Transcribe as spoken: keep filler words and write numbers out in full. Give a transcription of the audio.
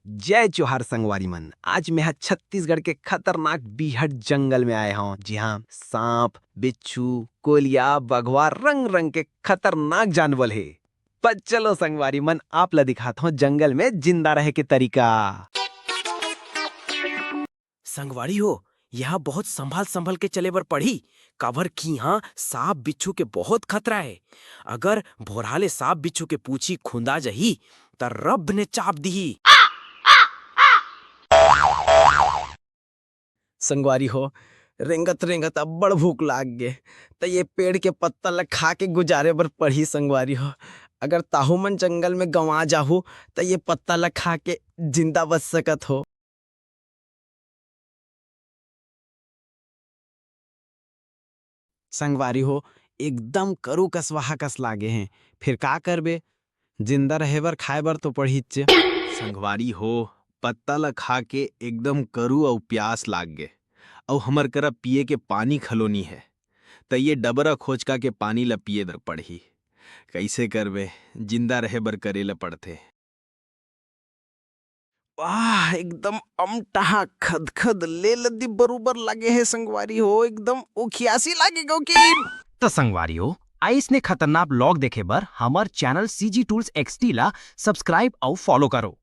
जय जोहार संगवारी मन, आज मैं ह छत्तीसगढ़ के खतरनाक बीहट जंगल में आए हौं, जिहां सांप, बिच्छू, कोलिया, बघवा, रंग रंग के खतरनाक जानवर हे। पर चलो संगवारी मन, आप ला दिखात हौं जंगल में जिंदा रहे के तरीका। संगवारी हो, यहाँ बहुत संभाल संभल के चले बर पड़ही, काबर कि यहाँ सांप बिच्छू के बहुत खतरा है। अगर भोरहा ले सांप बिच्छू के पूछी खुंदा जही, त रब ने चाप दिही। संगवारी हो, रेंगत रेंगत अब्बड़ भूख लाग गे, त ये पेड़ के पत्ता ल खा के गुजारे बर पड़ही संगवारी हो। अगर ताहू मन जंगल में गंवा जाहू, त ये पत्ता ल खा के जिंदा बच सकत हो। संगवारी हो, एकदम करू कसवाहा कस लागे हे। फिर का करबे? जिंदा रहे बर खाए बर तो पड़हीच। संगवारी हो, पत्ता ल खा के एकदम करू अउ प्यास लाग गे, अउ हमर करा पिए के पानी घलो नी हे, त ये डबरा खोचका के पानी ल पिए बर पड़ही। कइसे करबे, जिंदा रहे बर करे ल पड़थे। वाह, एकदम अमटहा खदखद ले लद्दी बरोबर लागे हे संगवारी हो, एकदम उखियासी लागे गो कि। त संगवारी हो, अइसने खतरनाक vlog देखे बर हमर channel C G Tools X T ला subscribe अउ follow करो।